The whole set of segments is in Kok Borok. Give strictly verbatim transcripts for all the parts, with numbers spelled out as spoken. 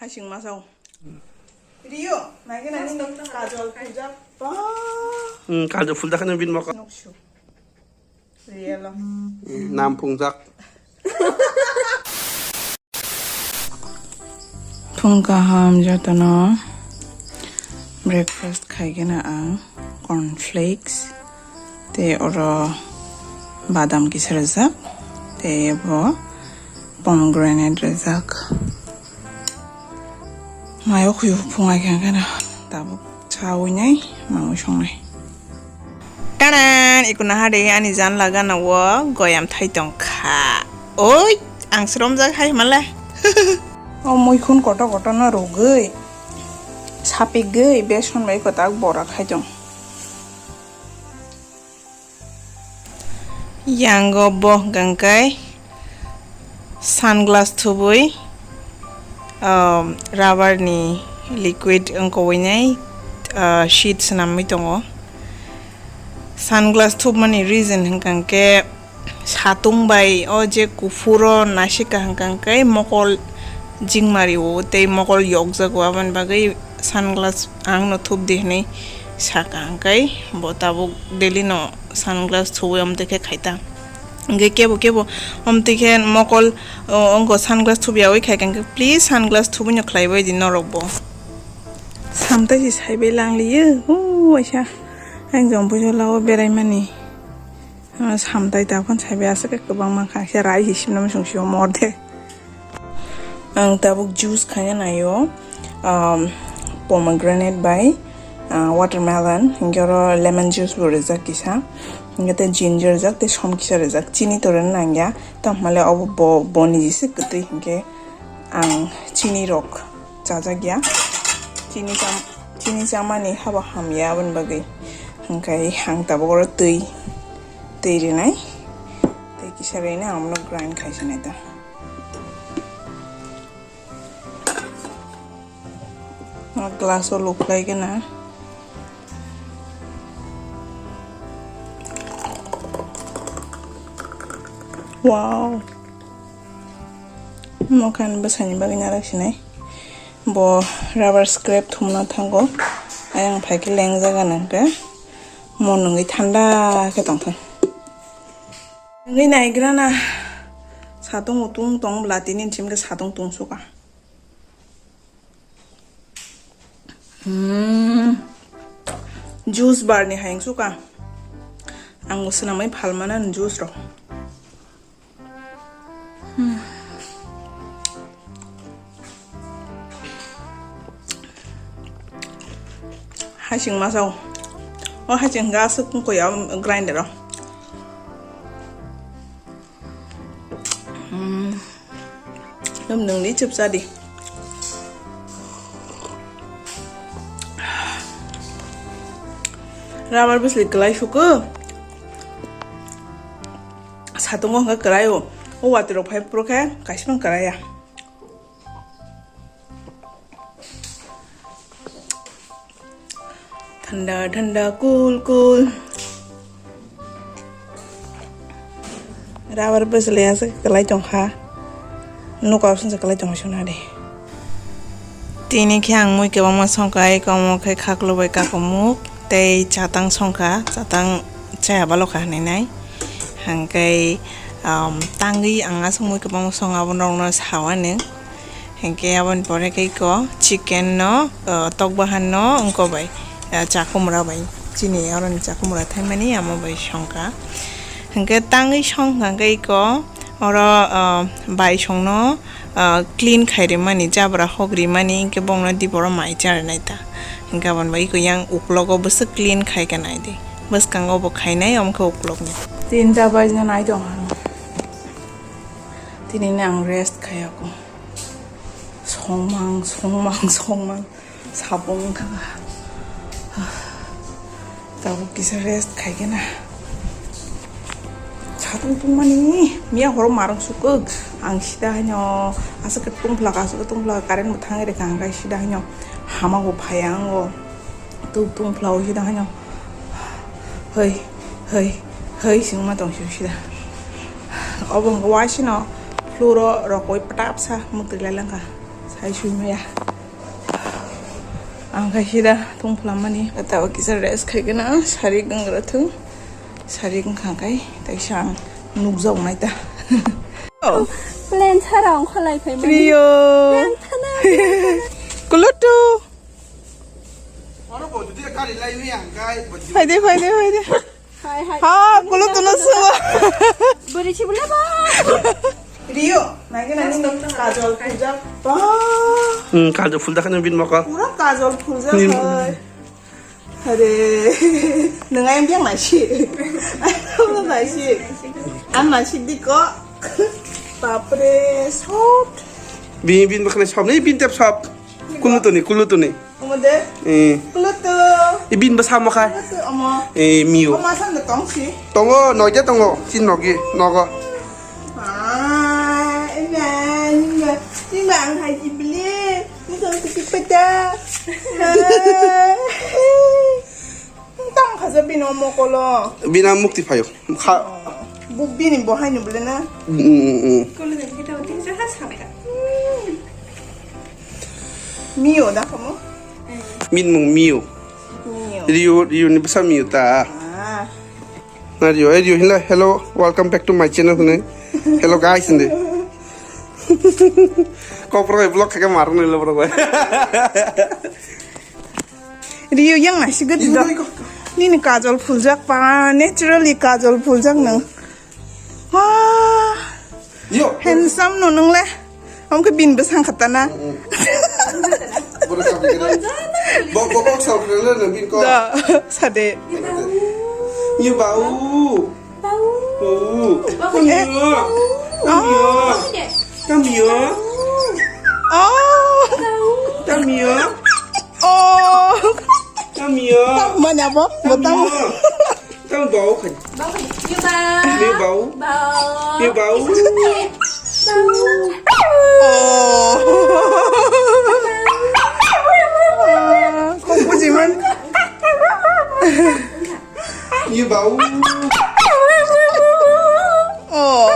Hasing masao. Rio, naikhe nani kajol puljak. Ba. Hmm, kajol puljak nang bin mokol. Nuksu. Real. Eh, nam phungjak. Phung kaham jotono breakfast khaigena ang cornflakes tei oro badam kisa rijak tei bo pomegranate rijak. Mayo khuyu phungai khe angkheno tabuk chawi nai mangwi songnai. Taran, iko naha de ani janla gana o goyam thai tong kha. Oi, ang sromjak hai male. O muikhun koto koto no rugwi, sapigwi, beson bai kwtak bora khai tong. Yango bo hwnkha khe sunglass thubui, um, rubber ni liquid wngkowinai, uh, sheet swnamwi tongo. Sunglass thubmani reason hwnkha khe satung bai o je kuphuro naisika hwnkha khe mokol jingmari o tei mokol yokjago, aboni bagwi sunglass ang no thup di hinwi saka, hwnkhe bo tabuk daily no sunglass thubui omtwi khe khaita. Hwnkhe kebo kebo omtwi khe mokol, o, wngkha sunglass thubyawi khaikha, hwnkhe please sunglass thubui no khlaibai di norok bo. Samtai se saibai langliyo, o waisa ang jong bujo lao beraimani. Ano samtai ta phone saibai aswk khe kwbangma kha, khe rai se simna muchung sio morde. Ang tabuk juice khaina naio, um, pomegranate bai, uh, watermelon, hinkhe oro lemon juice bo rijak kisa, hinkhe tei ginger rijak, tei som kisa rijak, chini to rwna nangya, tamo hwnle obo bo, boni jese kwtwi hinkhe ang chini rok chajakya, chini cham-, chini chamani habo hamya aboni bagwi, hinkhe ang tabuk oro twi, twi rinai, tei kisa rinai ang bono grind khaisinai ta. O glass o lukhlai gana. Wow. Mokhan bwsani bagwi narak sinai. Bo rubber scrap thumna thango. Ayang phaikhe lengjak gana hwnkhe. Mo nungwi thanda khe tongthang. Nungwi naigrana. Satung utung tong bwla tini chimkhe satung tungsukha. Hmm. Juice bar ni hayung suka. Ang bo swnamwi phalmana juice rok. Hmm. Hasing masao. O hasing ga aswk wngkha ya grinder o. Hmm. Num nungni chupsa di. Rubber bwsli kwlai suku. Satungo hwnkhe kwlai o. O watwi rok phai phuru khe kaisa phano kwlai ya. Thanda thanda, cool cool. Rubber bwsli aswk kwlai tongkha. Nuka swnsa kwlai tongkha swnadi. Tini khe ang mui kwbangma songkha, eko omo khe khaklo bai kakumuk tei chatang songkha, chatang chaya balokha hinwi nai. Hwnkhe, um, tangwi ang aswk mui kwbangma song abo norokno sawani. Hinkhe aboni pore khe eko chicken no, uh, tok bahan no wngko bai, uh, chakumra bai, chini aroni chakumra thaimani amo bai songkha. Hinkhe tangwi songkha khe eko oro, uh, bai songno, uh, clean khai rimani, jabra hok rimani, hinkhe bongno diboro mai cha rinai ta. Hinkhe aboni bai eko yang uklogo bwswk clean khai khe nai di. Bwskango bo khainai, omo khe uklokni. Tinta baijna nai tong ang. Tini ang rest khai ako. Songmang, songmang, songmang. Sabung wngkha. Tabuk kisa rest khai khe na. Satung tungmani miya horo marung sukuk. Ang sida haino aswk khe tungphlak, aswk khe tungphlak, current bo thangwi rwkha, ang khe sida haino hama bo phai ang o. Tuk tung phlao sida haino. Hoi, hoi, hoi, singma tong sida. Obo hwnkhe waisino floor o rokoi pwtapsa mwtwi lai langkha. Ai sui maya. Ang khai sida thung phalamani. Tawa kisa rest khai gana. Sari gangra thung. Sari gangkha khai. Taisa ang nukjak nai ta. Oh. Plan sara ang kholai phai mani. Rio. Plan thana. Kulutu. Phaide, phaide, phaide. Hai, hai. Ha, kulo tulo suwa. Buri si bule ba. Rio, nai gana nini kajol puljak. Ba. Hmm, kajol puljak kan bin maka. Pura kajol puljak. Nim. Hai. Are, nung ayam biang nasi. Ayam nasi. An nasi diko. Bapre, sop. Bin, bin bakna sop ni, bin tep sop. Kulutuni, kulutuni. Omo de? Eh. Kulutu. Ibin bwsa mo khai? Kulutu, omo. Eh, miyo. Omo asam de tong si? Tongo, noija tongo. Chin nogi, nogo. Ah, ina, ina. Ina ang hai jibli. Ina ang kutik peta. Ah. Tang khaja bini omo kolo. Bina mukti phayo. Kha- Buk bini bo haino bole na. Mm, mm, mm. Kolo de kita utin sa ha sakha. Mio da kamo? Min mung Miu. Mio. Rio, Rio ni bwsa Miu ta. Ah. Na Rio, eh, Rio hinla, "Hello, welcome back to my channel," hwnwi. "Hello guys," hwnwi. Kokborok bai vlog khaikhe marwk nai lo borok bai. Rio yang nasi gede Iko, do. Iko. Nini kajol puljak pa, naturally kajol puljak nang. Wah. Yo. Handsome no nung le. Om ke bin besang kata na. Mm-mm. Bodoh sampai kena. Bok, bok, bok, sampai kena, na bin ko. Da, sade. Ni bau. Bau. Bau. Bau. Come here. Oh. Come here. Come here. Oh. Come here. Oh. Come here. Mana bo? Come here. Tang bau khai. Bau khai. Miu bau. Miu bau. Bau. Miu bau. Bau. Oh. Kok bujiman. Miu bau. Oh.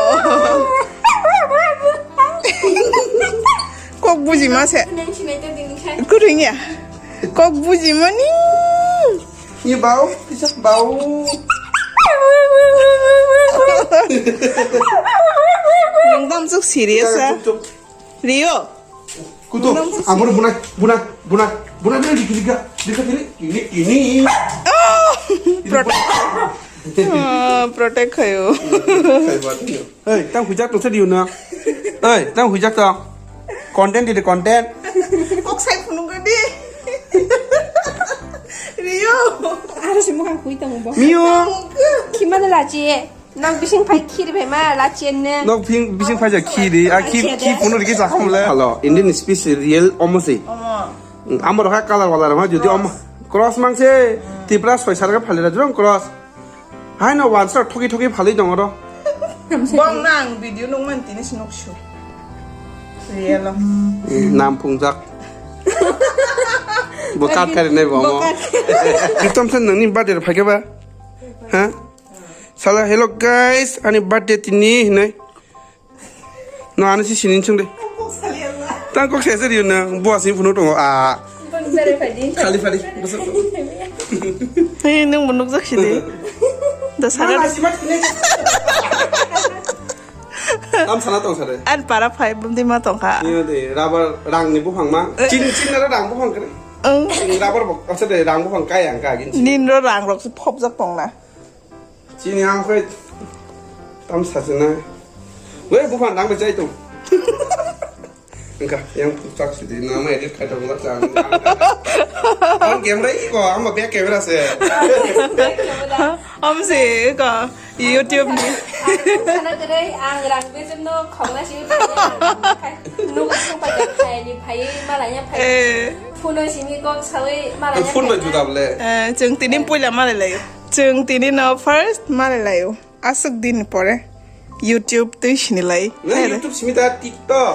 Kok bujima se. Nang sinai ta dini khai. Kuring ya. Kok bujimani. Ni bau, bisa bau. Nang dam suk serious ah. Rio. Kutu, amor bunai, bunai, bunai, bunai, bunai, dikit, dikit, dikit, ini, ini. Oh! Ini protect. Ah, protect kayo. Saya buat ini. Hei, tang hujak tong sadi na. Hei, tang hujak tong. Content di content. Kok sai phunuk di. Rio. Aro si mukhang khui tong bo. Mio. Khima de lachi. Nang bising phai khiri phai ma lachi ne. Nok phing bising phai ja khiri. A khi khi phunuk di ki sa kham le. Hello, Indian species real omo si. Omo. Amor ha color wala ma jodi omo. Cross mang se. Tipra soi sar ga phale ra jrong cross. Hai no wansa thoki thoki phalwi tongo ro. Bong nang video nung man tini sinok su. Real. Nam phungjak. Bo kat kari nai bo mo. Bo kat. Kitom sen nangni birthday phai ba? Ha? Sala, "Hello guys, ani birthday tini," hinai. No, ano si sini sung de. Tang kok sese rio na, bo asini phunuk tongo, ah. Bang bere phai di. Khali phali, bwswk. Hey, nung bo nukjak si de. Da sana. Mama, si mat kine. Tam sana tong sare. An para phai, bumdi ma tong kha. Iyo de, rubber rang ni buphang ma. Chin, chin na rang buphang kare. Ang. Rubber bok, asa de rang buphang kai ang ka gin. Nin ro rang rok si phop jak tong na. Chini ang khe tam sajana. Wei, buphang dang bai chai tong. Engka, yang chak sidi, nama edit khai tong, chang. Ang camera iko, ama back camera se. Om se ko YouTube ni. Sana kere ang rang bejem no khogna si. Nuk sung pai khai ni phai, malanya phai. Eh. Phone simi kok sawi, malanya. Phone bai juda bole. Eh, chwng tini puila malai lai. Chwng tini no first malai laio. Aswk din pore YouTube twi sini lai. Na YouTube simi ta TikTok.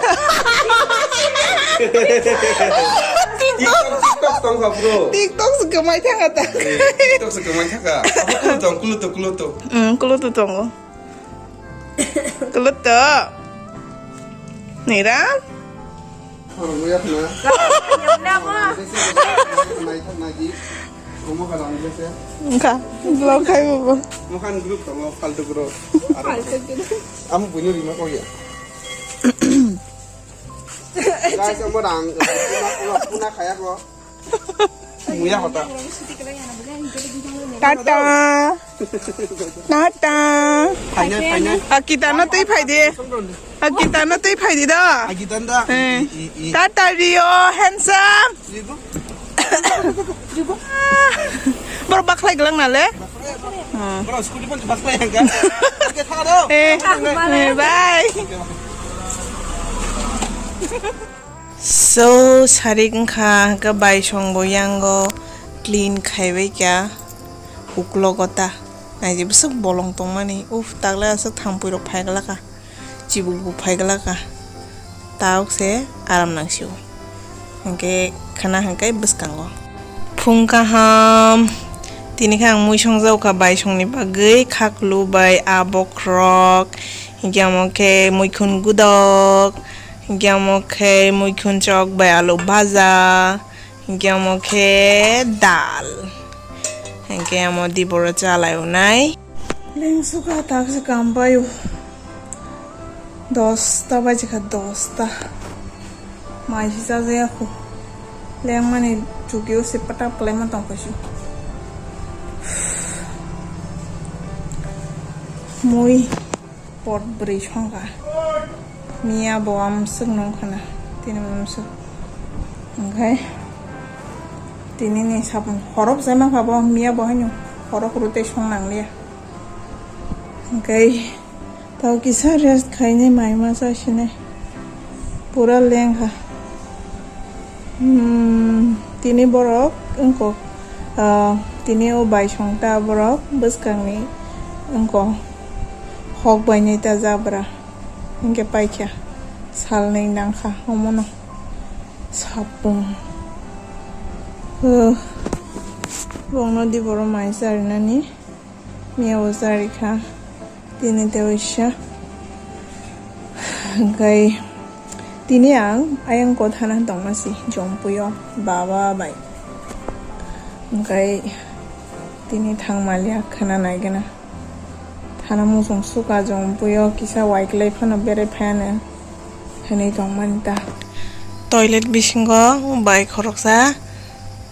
TikTok, TikTok tong kha bro. TikTok se kwmai thang ata. Eh, TikTok se kwmai thang kha. Abo kulu tong, kulu to, kulu to. Mm, kulu to tongo. Kulu to. Nira. Khorokya khna. Nai thak nai di. Omo ka rang jese. Wngkha, vlog khai bo. Mohan group tongo, faltu group. Amo buino rima kok ya. Guys, omo rang, puna, puna, puna khaya ko. Muya hota. Tata. Tata. Phainai, phainai. Akita no tei phai de. Akita no tei phai de da. Akita da. Eh. I, i. Tata Rio, handsome. Rio. Bro, baklai gelang na le? Bro, scooty pon baklai hangka. Oke, thank you. Eh, eh, bye. So, sarik wngkha, hwnkhe baisong bo yango clean khaibai kha, uklogo ta. Naidi bwswk bolong tongmani, uff, tagle aswk thampui rok phaiglaka, chibuk bo phaiglaka, tauk se aram nangsio. Hwnkhe khana hwnkhe bwskango. Phung kaham, tini khe ang mui songjak kha baisongni bagwi, khaklu bai, a bokhorok, hwnkhe omo khe muikhun gudok. Hwnkhe omo khe muikhun chok bai alu bhaja, hwnkhe omo khe dal, hwnkhe omo diboro chalai unai. Lengsuka tak se kam paio, dosta baji kha, dosta. Mai se chajaya kho. Lengmani chukio se pata palaima tong kha su. Mui. Pot bwrwi songkha. Miya bo amswk nung khana. Tini amswk. Hwnkhe tini ni sapung horok jaima kha bo, miya bo haino horok rw tei song nang liya. Hwnkhe tao kisa rest khainai, mai ma chasinai. Pura lengkha. Hmm, tini borok wngkok, ah, tini o baisong ta borok bwskangni wngkok, hok bainai ta jabra, hwnkhe paikha salnwi nangkha omono sapung. Huh, bongno di borok mai charinani. Miya bo charikha, tini tei waisa. Hwnkhe tini ang ayang ko thana tongma si Jompuio baba bai. Hwnkhe tini thang maliya khana nai gana. Thana muchung suka Jompuio kisa waiklai phano berai phaiano hinwi tongmani ta. Toilet bisingo bai khoroksa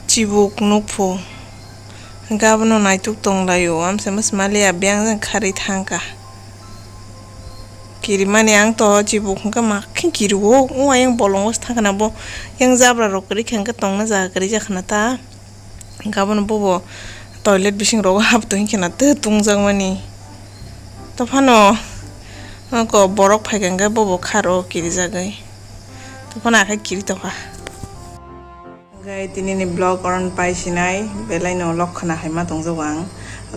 chibuk nukphu. Hwnkhe abono naituk tonglaio, amsa masa maliya biyang jang kharwi thangkha. Kirimani ang to chibuk hwnkhe ma khe kirio, o ayang bolongo se thangkhana bo, yang jabra rok kwrwi khe hwnkhe tongna jaga kwrwi jakhana ta. Hwnkhe abono bobo toilet bising rogo hap tongwi khena tei tungjakmani. Tophano oko borok phaikha hwnkhe bobo kharo kirijagwi. Tophano akhai kiri tongkha. Hwnkhe tinini vlog oron pai sinai, belaino lok khna hai ma tongjago ang,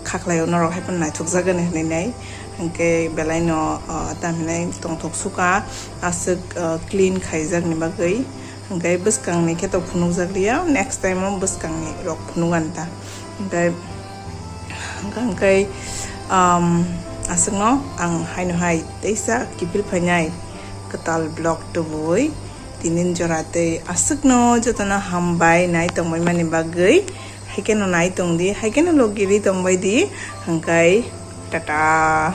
khaklaio norok hai phano naithokjagani hinwi nai. Hwnkhe belaino, ah, tamhinai tongthok suka, aswk, ah, clean khaijakni bagwi. Hwnkhe bwskangni khe to phunukjak liya, next time o bwskangni rok phunuk ani ta. Hwnkhe, hwnkhe, um, aswkno ang haino hai teisa kiphil phainai kwtal vlog tubui. Tinin jora tei aswkno jotono hambai nai tongbaimani bagwi. Haikhe no nai tongdi, haikhe no logi ri tongbaidi. Hwnkhe tata.